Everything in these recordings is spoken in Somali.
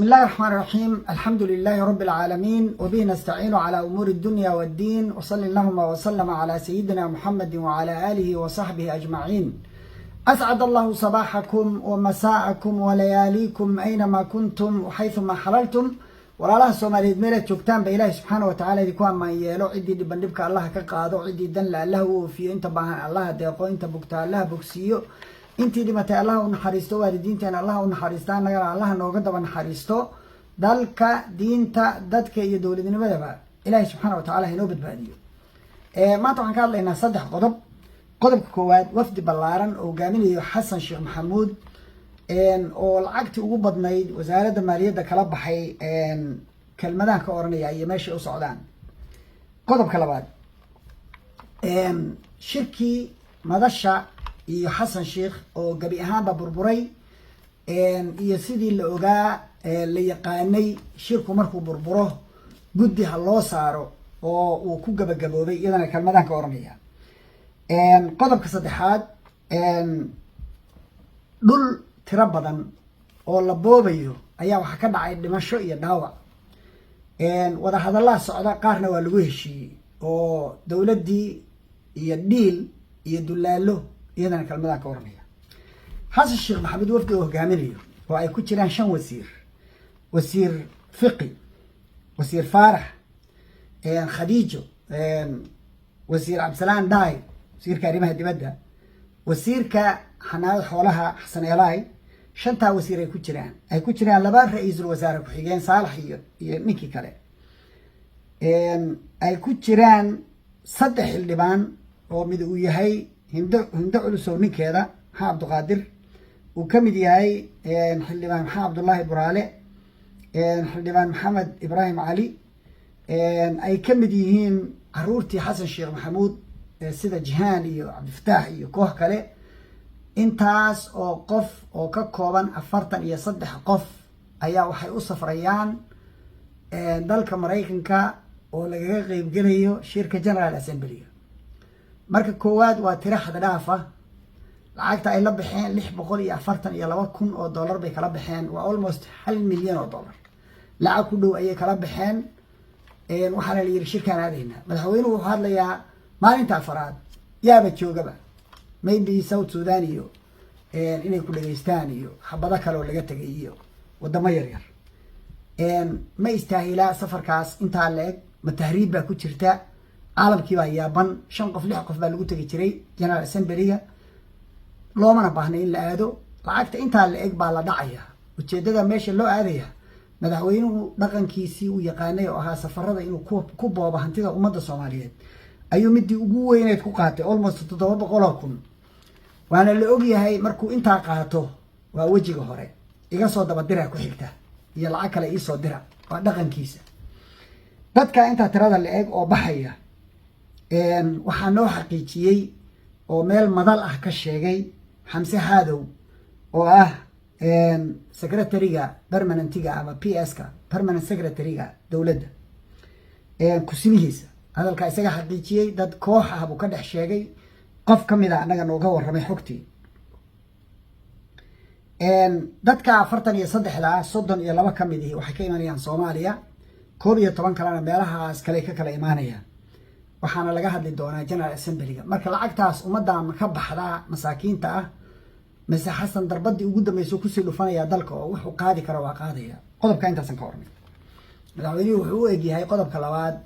الله الرحمن الرحيم، الحمد لله رب العالمين، وبه نستعين على أمور الدنيا والدين، وصل اللهم وسلم على سيدنا محمد وعلى آله وصحبه أجمعين. أسعد الله صباحكم ومساءكم ولياليكم أينما كنتم وحيثما حللتم. Walaalaha Soomaaliyeed meelaad joogtaan ba, Ilaahi subxaana wa tacala idinku amaan yeelo. Ciddii dhiban dhibka Allaha ka qaado, ciddii danle Allaha u oofiyo, inta baahan Allaha deeqo, inta bugta Allaha bogsiiyo, intii dhimatay Allaha u naxariisto, waalidiinteena Allaha u naxariista, annagana Allaha nooga daba naxariisto. Dalka, diinta, dadka iyo dowladnimadaba Ilaahi subxaana wa tacala hainoo badbaadiyo. Maanta waxaan ka hadlaynaa saddex qodob. Qodobka koowaad, wafdi ballaaran oo hogaaminayo Xasan Sheekh Maxamuud oo lacagtii ugu badnayd Wasaaradda Maaliyadda kala baxay, kelmadahan ka oranaya iyo meeshay u socdaan. Qodobka labaad, shirkii Madasha iyo Xasan Sheikh oo gebi ahaanba burburay, iyo sidii la ogaa la yaqaanay shirku markuu burburo guddi ha loo saaro oo uu ku gabagaboobay, iyadana kelmadahan ka oranaya. Qodobka saddexaad, dhul tiro badan oo la boobayo ayaa waxaa ka dhacay dhimasho iyo dhaawac. Wadahadallaa socda, qaarna waa lagu heshiiyey oo dowladdii iyo dhiil iyo dullaalo, iyadana kelmadaan ka oranaya. Xasan Sheekh Maxamed wafdi oo hogaaminayo oo ay ku jiraan shan wasiir, Wasiir Fiqi, Wasiir Faarax, Khadiijo, Wasiir Cabdisalaan Dhaay, Wasiirka Arrimaha Dibadda, Wasiirka Xanaanada Xoolaha Xasan Eelaay, shantaa wasiir ay ku jiraan, ay ku jiraan laba ra-iisul wasaare ku-xigeen, Saalax iyo ninkii kale, ay ku jiraan saddex xildhibaan oo mid uu yahay Hindo Culusow ninkeeda Maxaa Cabdiqaadir uu ka mid yahay, Xildhibaan Maxamed Cabdullaahi Buraale, Xildhibaan Maxamed Ibraahim Cali, ay ka mid yihiin caruurtii Xasan Sheekh Maxamuud sida Jihaan iyo Cabdifataax iyo koox kale. Intaas oo qof oo ka kooban 43 qof ayaa waxay u safrayaan dalka Maraykanka oo lagaga qeybgelayo shirka General Assemblyga. Marka koowaad, waa tiro xad dhaaf ah. Lacagta ay la baxeen 642,000 oo dollar bay kala baxeen. Waa almost 1 milyan oo dollar lacag ku dhow ayay kala baxeen. Waxaana la yidhi shirkaan aadaynaa. Madaxweynuhu wuxuu hadlayaa maalinta afaraad, yaaba joogaba maybe South Sudan iyo inay ku dhageystaan iyo xabado kale oo laga tegay iyo wadamo yar yar. Ma istaahilaa safarkaas intaa la eg? Ma tahriib baa ku jirta? Caalamkii baa yaaban. Shan qof, lix qof baa lagu tegi jiray General Assemblyga, loomana baahna in la aado. Lacagta intaa la eg baa la dhacaya. Ujeedada meesha loo aadaya, madaxweynuhu dhaqankiisii uu yaqaanay oo ahaa safarada inuu ku boobo hantida ummadda Soomaaliyeed ayuu midii ugu weyneyd ku qaatay, almost 700,000. Waana la ogyahay markuu intaa qaato waa wejiga hore, iga soo dabadira ku xigta iyo lacag kale iisoo dira. Waa dhaqankiisa. Dadka intaa tirada la eg oo baxaya waxaa noo xaqiijiyey oo meel madal ah ka sheegay Xamse Haadow oo ah secretary-ga permanent-iga ama PS-ka, permanent secretary-ga dowladda kusimihiisa. Hadalkaa isaga xaqiijiyey. Dad koox ah buu ka dhex sheegay. Qof ka mid a annaga nooga warramay xogtii. Dadka 43-da ah, 32 ka mid ihi waxay ka imanayaan Soomaaliya, 11 kalena meelahaas kale ka kala imaanayaan. Waxaana laga hadli doonaa General Assemblyga. Marka lacagtaas ummadda ma ka baxdaa masaakiinta ah, mise Xasan darbadii ugu dambeysa kusii dhufanaya dalka oo wuxuu qaadi karo waa qaadaya? Qodobka intaasan ka warnay. Madaxweynuhu wuxuu u egyahay, qodobka labaad,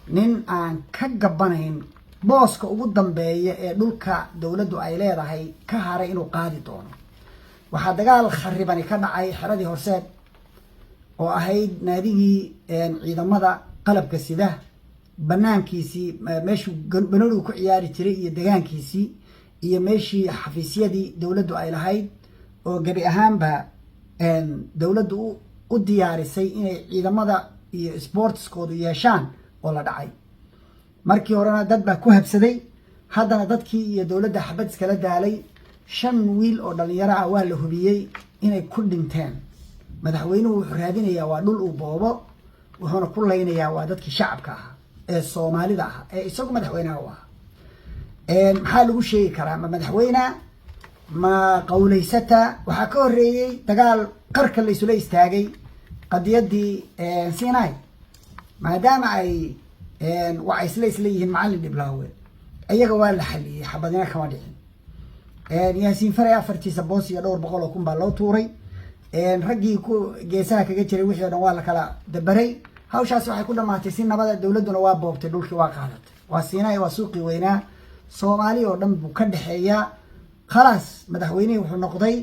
nin aan ka gabanayn booska ugu dambeeya ee dhulka dowladdu ay leedahay ka haray inuu qaadi doono. Waxaa dagaal kharibani ka dhacay xeradii Horseed oo ahayd naadigii ciidamada qalabka sida, banaankiisii, meeshuu banoonigu ku ciyaari jiray iyo degaankiisii iyo meeshii xafiisyadii dowladdu ay lahayd oo gebi ahaanba dowladdu u diyaarisay inay ciidamada iyo sportskoodu yeeshaan oo la dhacay. Markii horena dad baa ku habsaday, haddana dadkii iyo dowladda xabad iskala daalay. Shan wiil oo dhalinyaro ah waa la hubiyey inay ku dhinteen. Madaxweynuhu wuxuu raadinayaa waa dhul uu boobo, wuxuuna ku laynayaa waa dadkii shacabka ahaa ee Soomaalida ahaa ee isagu madaxweynaha u ahaa. Maxaa lagu sheegi karaa? Ma madaxweyne ma qawlaysata? Waxaa ka horreeyey dagaal qarka la isula istaagay. Qadiyaddii Sinai, maadaama ay waa isla yihiin Macallin Dhiblaawe, iyaga waa la xaliyey, xabadina kama dhicin. Yaasiin Faray afartiisa boos iyo dhowr boqol oo kun baa loo tuuray. Raggii ku geesaha kaga jiray wixii o dhan waa la kala dabaray. Hawshaasi waxay ku dhamaatay si nabada. Dowladduna waa boobtay dhulkii, waa qaadatay. Waa Sinai, waa suuqii weynaa, Soomaali oo dhan buu ka dhexeeyaa. Khalaas, madaxweynihii wuxuu noqday,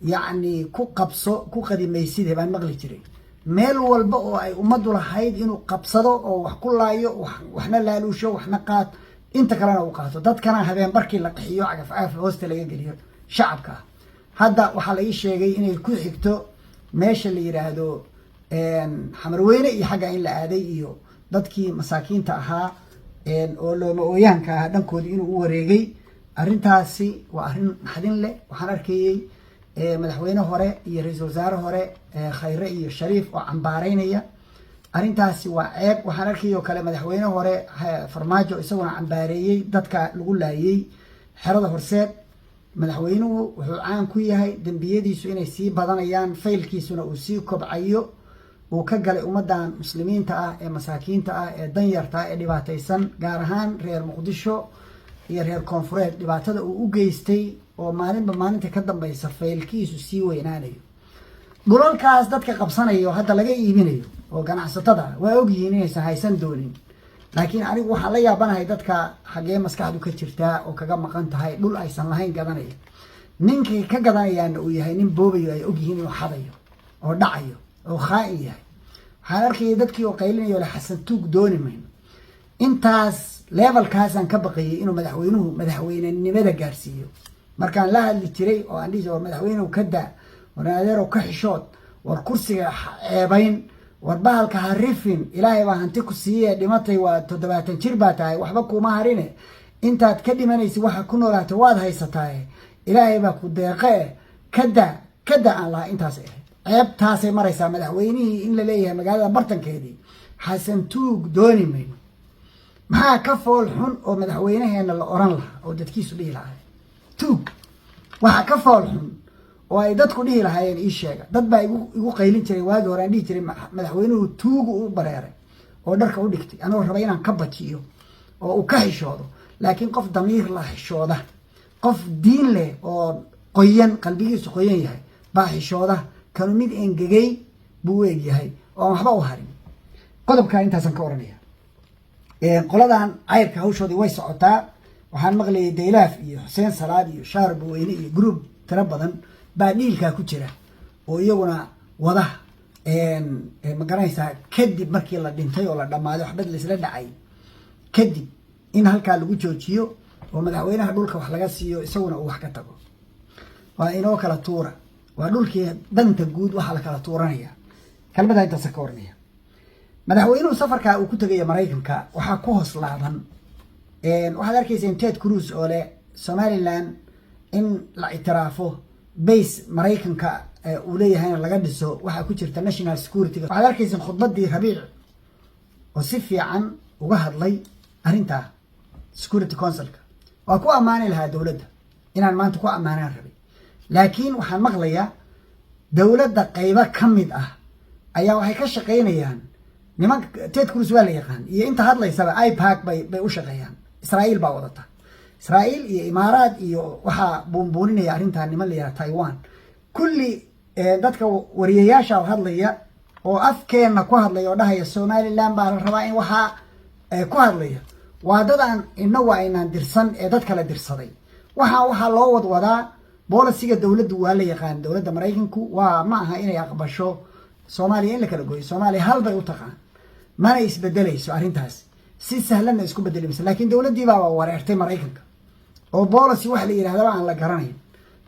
yacni, ku qabso ku qadimayside baan maqli jiray. Meel walba oo ay ummaddu lahayd inuu qabsado oo wax ku laayo, waxna laaluusho, waxna qaat, inta kalena uu qaato, dadkana habeen barkii la qaxiyo, cagaf cagaf hoosta laga geliyo shacabka ah. Hadda waxaa la ii sheegay inay ku xigto meesha la yidhaahdo Xamarweyne iyo xagga in la aaday, iyo dadkii masaakiinta ahaa oo looma ooyaanka ahaa dhankoodii inuu u wareegay. Arrintaasi waa arrin naxdin leh. Waxaan arkayey madaxweyne hore iyo ra-iisul wasaare hore, Khayre iyo Shariif, oo cambaareynaya. Arrintaasi waa ceeb. Waxaan arkayay oo kale madaxweyne hore Farmaajo, isaguna cambaareeyey dadka lagu laayey xerada Horseed. Madaxweynuhu wuxuu caan ku yahay dembiyadiisu inay sii badanayaan, faylkiisuna uu sii kobcayo, uu ka galay ummaddan muslimiinta ah ee masaakiinta ah ee danyarta ah ee dhibaataysan, gaar ahaan reer Muqdisho iyo reer Koonfureed, dhibaatada uu u geystay oo maalinba maalinta ka dambeysa faylkiisu sii weynaanayo. Dhulalkaas dadka qabsanayo, hadda laga iibinayo oo ganacsatada, waa ogyihiin inaysan haysan doonin. Laakiin anigu waxaan la yaabanahay dadka xaggee maskaxdu ka jirtaa oo kaga maqan tahay, dhul aysan lahayn gadanaya, ninkii ka gadanayaana uu yahay nin boobayo, ay ogyihiin inuu xadayo oo dhacayo oo khaa'in yahay. Waxaan arkayay dadkii oo qaylinayo le "Xasan tuug dooni mayno." Intaas levelkaasaan ka baqayay inuu madaxweynuhu madaxweynenimada gaarsiiyo. Markaan la hadli jiray oo aan dhihi, "War madaxweynuhu ka daa, war adeerow ka xishood, war kursiga ceebayn, war bahalka ha rifin, Ilaahay baa hanti ku siiye, dhimatay, waa 70 jir baa tahay, waxba kuma harine, intaad ka dhimanaysa waxa ku noolaata waad haysataaye, Ilaahay baa ku deeqee, kada kada," aan lahaa. Intaas ahayd ceebtaasay maraysaa madaxweynihii in la leeyahay magaalada bartankeedii "Xasan tuug dooni mayno." Maxaa ka fool xun oo madaxweynaheena la oran lahaa oo dadkiisu dhihi lahaa tuug? Waxaa ka fool xun oo ay dadku dhihi lahaayeen ii sheega. Dad baa igu qaylin jiray waagii hore aan dhihi jiray madaxweynuhu tuugu u bareeray oo dharka u dhigtay, anagoo raba inaan ka bajiyo oo uu ka xishoodo. Laakiin qof damiir la xishooda, qof diin leh oo qoyan, qalbigiisu qoyan yahay baa xishooda. Kanu mid engegay buu u egyahay oo aan waxba u harin. Qodobka intaasaan ka oranaya. Qoladan Cayrka hawshoodii way socotaa. Waxaan maqlayay Daylaaf iyo Xuseen Salaad iyo Shaar Buweyne iyo group tiro badan baa dhiilkaa ku jira oo iyaguna wada, ma garanaysaa, kadib markii la dhintay oo la dhammaaday, waxbad laisla dhacay kadib, in halkaa lagu joojiyo oo madaxweynaha dhulka wax laga siiyo, isaguna uu wax ka tago. Waa inoo kala tuura, waa dhulkii danta guud waxaa la kala tuuranaya. Kelmaddaa intaasa ka oranaya. Madaxweynuhu safarka uu ku tegaya Maraykanka waxaa ku hoos laaban, waxaad arkayseen Ted Cruz oo leh Somaliland in la ictiraafo, base Maraykanka uu leeyahayna laga dhiso, waxaa ku jirta national security. Waxaad arkayseen khudbaddii Rabiic oo si fiican uga hadlay arrintaa Security Councilka. Waa ku ammaani lahaa dowladda, inaan maanta ku ammaanaan rabay, laakiin waxaan maqlayaa dowladda qaybo ka mid ah ayaa waxay ka shaqaynayaan nimanka Ted Cruz waa la yaqaan iyo inta hadlaysaba AIPAC bay u shaqeeyaan. Israa'iil baa wadata, Israa'iil iyo Imaaraad iyo waxaa buunbuuninaya arrintan niman la yidhaha Taiwan. Kulli dadka wariyayaasha hadlaya oo afkeenna ku hadlaya oo dhahaya Somaliland baa la rabaa in waxaa ku hadlaya, waa dad aan inagu aynaan dirsan ee dad kale dirsaday. Waxaa loo wadwadaa policyga dowladdu waa la yaqaan. Dowladda Maraykanku waa ma aha inay aqbasho Soomaaliya in la kala gooyo. Soomaaliya hal bay u taqaan, mana isbedelayso arrintaas, si sahlanna isku bedeli mayso. Laakiin dowladdii baaba wareertay Maraykanka oo policy wax la yidhahdaba aan la garanayn.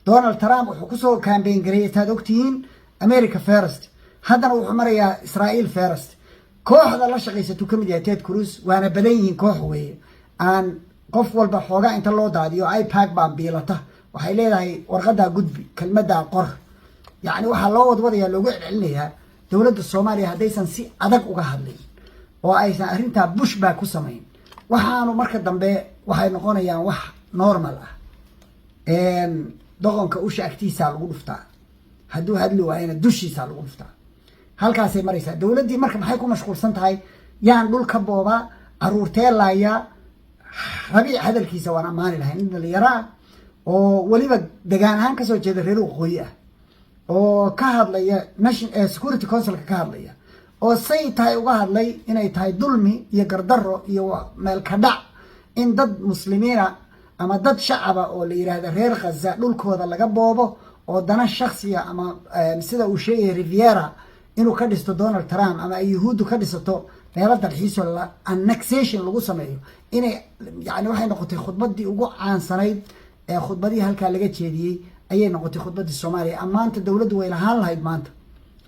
Donald Trump wuxuu kusoo campaign gareeyay, taad ogtihiin, "America first". Haddana wuxuu marayaa "Israel first". Kooxda la shaqaysatuu ka mid yahay Ted Cruz, waana badan yihiin. Koox weeye aan qof walba xoogaa inta loo daadiyo, AIPAC baan biilata, waxay leedahay warqadaa gudbi, kelmadaa qor. Yacni waxaa loo wadwadayaa, loogu celcelinayaa dowladda Soomaaliya haddaysan si adag uga hadlin oo aysan arrintaa push back ku samayn, waxaanu marka dambe waxay noqonayaan wax normal ah. Doqonka usha agtiisaa lagu dhuftaa. Hadduu hadli waayana dushiisa lagu dhuftaa. Halkaasay maraysaa dowladdii. Marka maxay ku mashquulsan tahay? Yaan dhul ka boobaa, caruurtee laayaa? Rabiic hadalkiisa waan ammaani lahay, nin dhalinyaro ah oo weliba degaan ahaan kasoo jeeda reer waqooyi ah oo ka hadlaya National Security Councilka, ka hadlaya oo say tahay uga hadlay inay tahay dulmi iyo gardaro iyo meel ka dhac in dad muslimiina ama dad shacaba oo la yidhaahda reer Khaza dhulkooda laga boobo oo dana shaksiya ama sida uu sheegaya Riviera inuu ka dhisto Donald Trump ama ay Yuhuuddu ka dhisato meelo dalxiiso la annexation lagu sameeyo. Inay yani waxay noqotay khudbaddii ugu caansanayd ee khudbadihii halkaa laga jeediyey ayay noqotay khudbaddii Soomaaliya. Ammaanta dowladdu way lahaan lahayd maanta,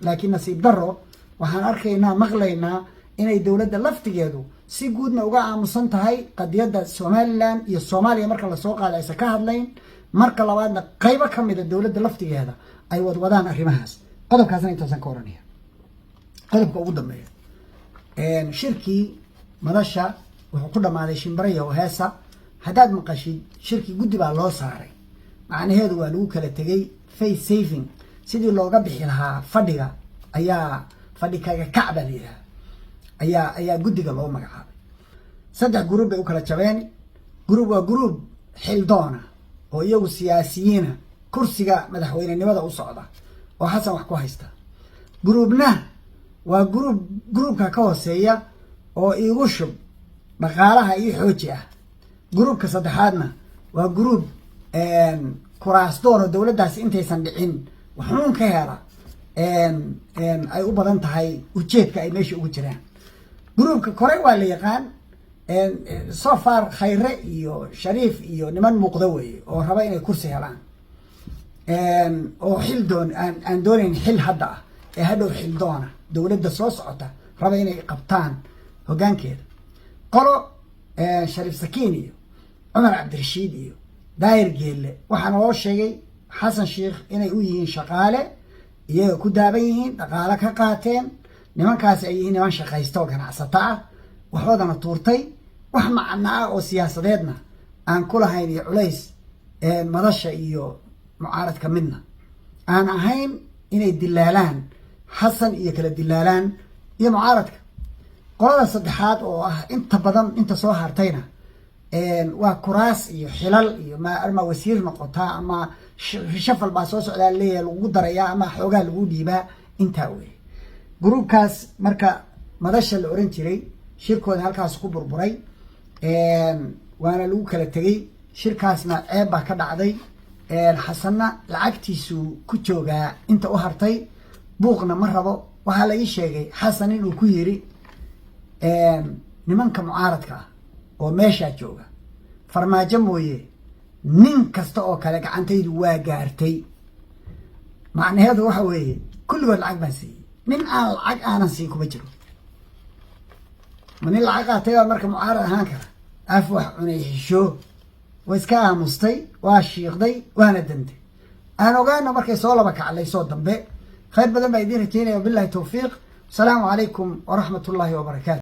laakiin nasiib daro waxaan arkaynaa, maqlaynaa inay dowladda laftigeedu si guudna uga aamusan tahay qadiyadda Somaliland iyo Soomaaliya marka lasoo qaada aysan ka hadlayn. Marka labaadna, qaybo ka mida dowladda laftigeeda ay wadwadaan arrimahaas. Qodobkaasna intaasaan ka oranaya. Qodobka ugu dambeeya, shirkii madasha wuxuu ku dhammaaday shimbirayo heesa. Haddaad maqashid shirkii guddi baa loo saaray, macnaheedu waa lagu kala tegey. Face saving, sidii looga bixi lahaa fadhiga ayaa fadhi kaga kac baa la yidhaha ayaa guddiga loo magacaabay. Saddex group bay u kala jabeen. Group waa group xildoona oo iyagu siyaasiyiina, kursiga madaxweynenimada u socda oo Xasan wax ku haysta. Groupna waa group groupka ka hooseeya oo iigu shub dhaqaalaha iyo xooji ah. Groupka saddexaadna waa group kuraasdoon oo dowladdaasi intaysan dhicin waxuun ka hela ay u badan tahay ujeedka ay meesha ugu jiraan. Groupka kore waa la yaqaan so far, Khayre iyo Shariif iyo niman muuqda weeye oo raba inay kursi helaan oo xil doon aan doonayn xil hadda ah ee hadhow xil doona, dowladda soo socota raba inay qabtaan hoggaankeeda. Qolo Shariif Sakiin iyo Cumar Cabdirashiid iyo Daayir Geelle waxaana loo sheegay Xasan Sheikh inay u yihiin shaqaale, iyaga ku daaban yihiin, dhaqaale ka qaateen. Nimankaasi ay yihiin niman shaqaysta oo ganacsato ah, waxoodana tuurtay, wax macno ah oo siyaasadeedna aan ku lahayn iyo culays madasha iyo mucaaradka midna aan ahayn, inay dilaalaan Xasan iyo kala dilaalaan iyo mucaaradka. Qolada saddexaad oo ah inta badan inta soo hartayna waa kuraas iyo xilal iyo ama wasiir noqotaa ama shafal baa soo socdaa leeyahay lagu darayaa ama xoogaa lagu dhiibaa, intaa wey groupkaas. Marka madasha la oran jiray shirkooda halkaas ku burburay, waana lagu kala tegey. Shirkaasna ceeb baa ka dhacday. Xasanna lacagtiisu ku joogaa inta u hartay, buuqna ma rabo. Waxaa la ii sheegay Xasan inuu ku yiri nimanka mucaaradka ah oo meeshaa jooga, Farmaajo mooye nin kasta oo kale gacantaydu waa gaartay. Macnaheedu waxa weeye kulligood lacag baan siiyey, nin aan lacag aanan siin kuma jiro. Ma nin lacag qaatay baa marka mucaarad ahaan kara? Af wax cunay xisho. Way iska aamustay, waa shiiqday, waana dantay. Aan ogaano markay soo laba kaclaysoo dambe. Khayr badan baa idiin rajeynaya. Wabillahi towfiiq. Asalaamu calaykum waraxmat ullaahi wabarakaatu.